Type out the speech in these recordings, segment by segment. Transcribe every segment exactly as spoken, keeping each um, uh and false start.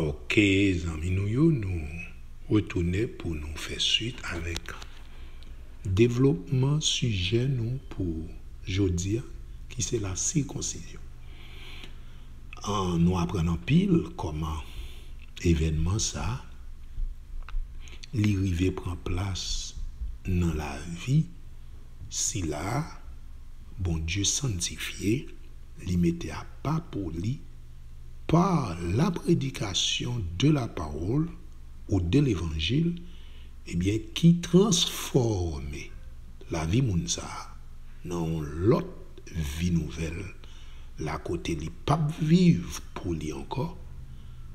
Ok, zanmi nou yo, nou retounen pou nou fè swit avèk devlopman sijè nou pou jodi a, ki se la sikonsizyon. An, nou aprann anpil kòman evènman sa a, li rive pran plas nan lavi sila a Bondye sanntifye, li mete apa pou li pa la prédication de la parole ou de l'évangile, ebyen, ki transfòme lavi moun sa a nan yon lòt vi nouvèl la, kote li p ap viv pou li ankò,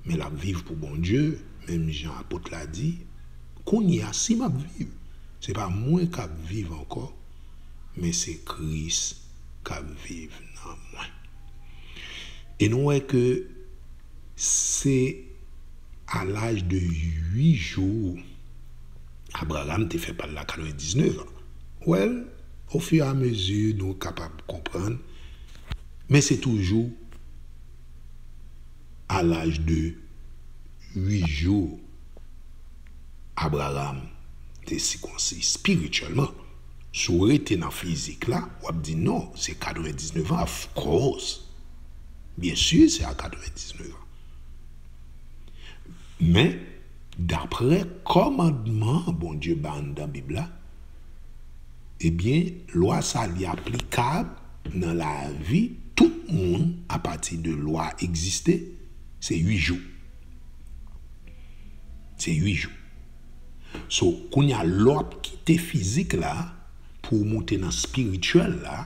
men l ap viv pou Bondye, menm jan apot la di, kounye a, si m ap viv, se pa mwen k ap viv ankò, men se Kris k ap viv nan mwen. E nou wè ke se a laj de uit jou, Abraram te fè pa l la katrevendiznèf an. Well, au fur et à mesure, nou kapab konprann, men se toujou a laj de uit jou, Abraram te sikonsi espirityèlman. Si w rete nan fizik la, w ap di non, se katrevendiznèf an, of course. Byen si, se a katrevendiznèf an. Men, daprè kòmandman Bondye ba anndan Bib la, ebyen, lwa sa li aplikab nan lavi tout moun apati de lwa egziste, se uit jou. Se uit jou. So, kounye a, lè w ap kite fizik la pou w moute nan espirityèl la,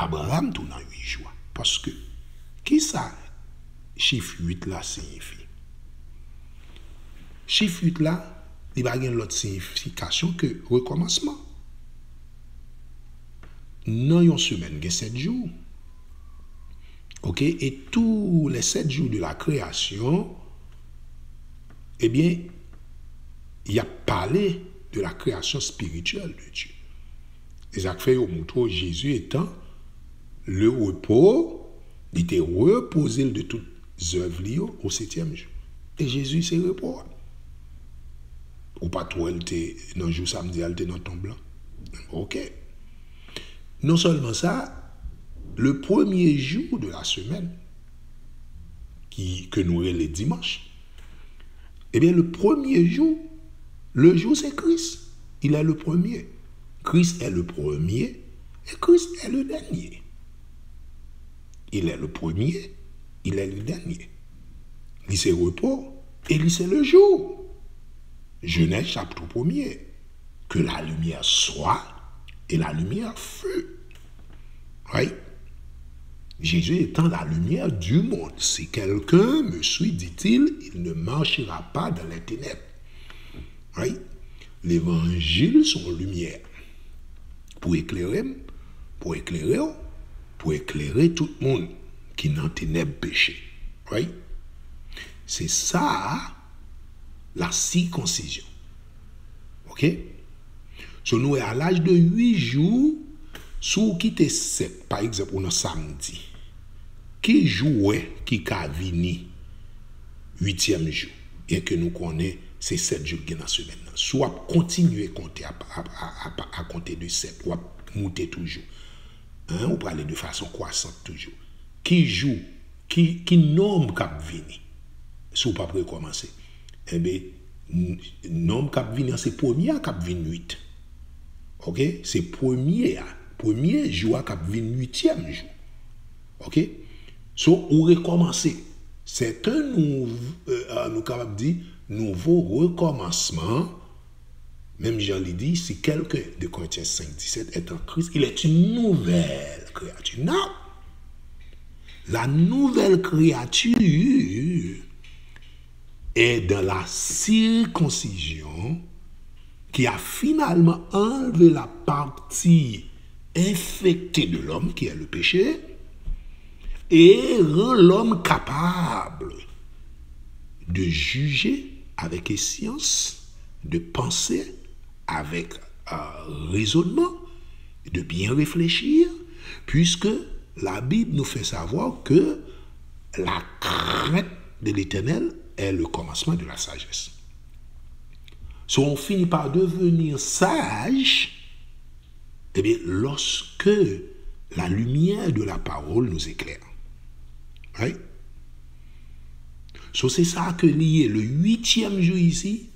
Abraram tou nan uit jou a. Paske, kisa chif uit la siyifi? Chif uit la, li pa gen lòt siyifikasyon ke rekòmansman. Nan yon semèn, gen sèt jou. Ok, et tous les sept jours de la création, ebyen, y ap pale de la création spirituelle de Dieu. E sa k fè yo montre w, Jésus étant le repos, li te repoze l de tout zèv li yo o setyèm jou. E Jezi se repo a. Ou pa t wè l te, nan jou samdi a, l te nan tonb lan? Ok. Non sèlman sa, le premier jour de la semaine, ki, ke nou rele dimanch, ebyen, le premier jour, le jour, c'est Christ. Il est le premier. Christ est le premier et Christ est le dernier. Il est le premier, il est le dernier. Li se repo e li se le jou. Jenèz chapit premye. Que la lumière soit, et la lumière fut. Right? Jésus étant la lumière du monde. Si quelqu'un me suit, dit-il, il ne marchera pas dans les ténèbres. Right? Levanjil se yon limyè pou eklere m, pou eklere w, pou eklere tout moun ki nan tenèb peche. Right? Se sa, la sikonsizyon. Ok? So, nou wè, a laj de uit jou, si w kite sèt, pa egzanp, ou nan samdi, ki jou w wè ki ka vini uityèm jou, byen ke nou konnen se sèt jou k gen nan semèn nan? Si w ap kontinye konte a, a, a, a, a konte de sèt, w ap moute toujou. Hein, ou prale de fason kwasant toujou. Ki jou, ki, ki nonb k ap vini? Si w p ap rekòmanse. Enben, n-, nonb k ap vini an, se premye a k ap vin uit. Ok? Se premye a. Premye jou a k ap vin uityèm jou. Ok? So, ou rekòmanse. C'est un nouv-, euh, euh, nou kapab di, nouvo rekòmansman. Menm jan li di, si quelqu'un, de Corinthiens cinq dix-sept, est en Christ, il est une nouvelle créature. Now, la nouvelle créature est dans la circoncision qui a finalement enlevé la partie infectée de l'homme, qui est le péché, et rend l'homme capable de juger avec science, de penser avec, euh, raisonnement, de bien réfléchir, puisque la Bible nous fait savoir que la crainte de l'Éternel est le commencement de la sagesse. So, on finit par devenir sage, eh bien, lorsque la lumière de la parole nous éclaire. Right? So, se sa ke li ye, le huitième jour ici,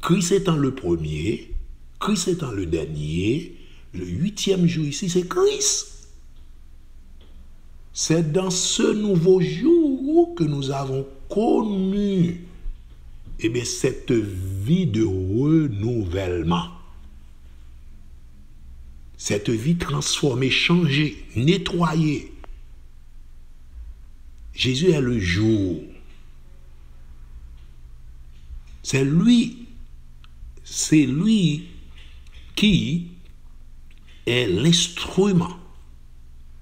Christ étant le premier, Christ étant le dernier, le huitième jour ici, c'est Christ. C'est dans ce nouveau jour que nous avons connu, eh bien, cette vie de renouvellement. Cette vie transformée, changée, nettoyée. Jésus est le jour. C'est lui, c'est lui qui est l'instrument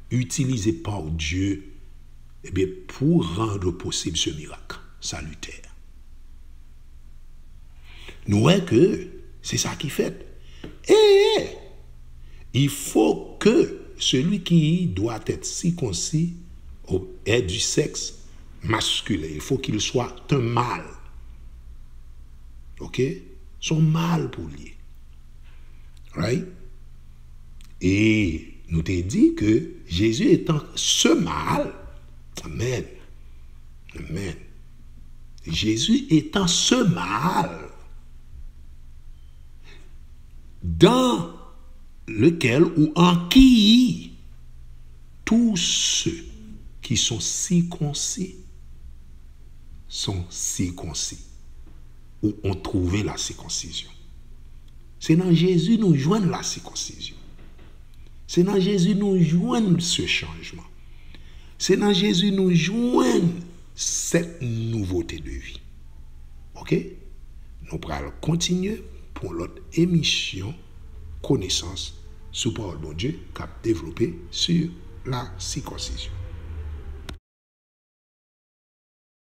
utilisé par Dieu, eh bien, pour rendre possible ce miracle salutaire. Nou wè ke se sa ki fèt. Et il faut que celui qui doit être circoncis est du sexe masculin. Il faut qu'il soit un mâle. Ok? Se yon mal pou li ye. Right? E nou te di ke Jésus étant ce mal, amen, amen. Jésus étant ce mal dans lequel ou en qui tous ceux qui sont circoncis sont circoncis ou ont trouvé la circoncision. Se nan Jezi nou jwenn la sikonsizyon. Se nan Jezi nou jwenn se chanjman. Se nan Jezi nou jwenn cette nouveauté de vie. Ok? Nou pral kontinye pou yon lòt emisyon konesans sou pawòl Bondye k ap devlope sur la circoncision.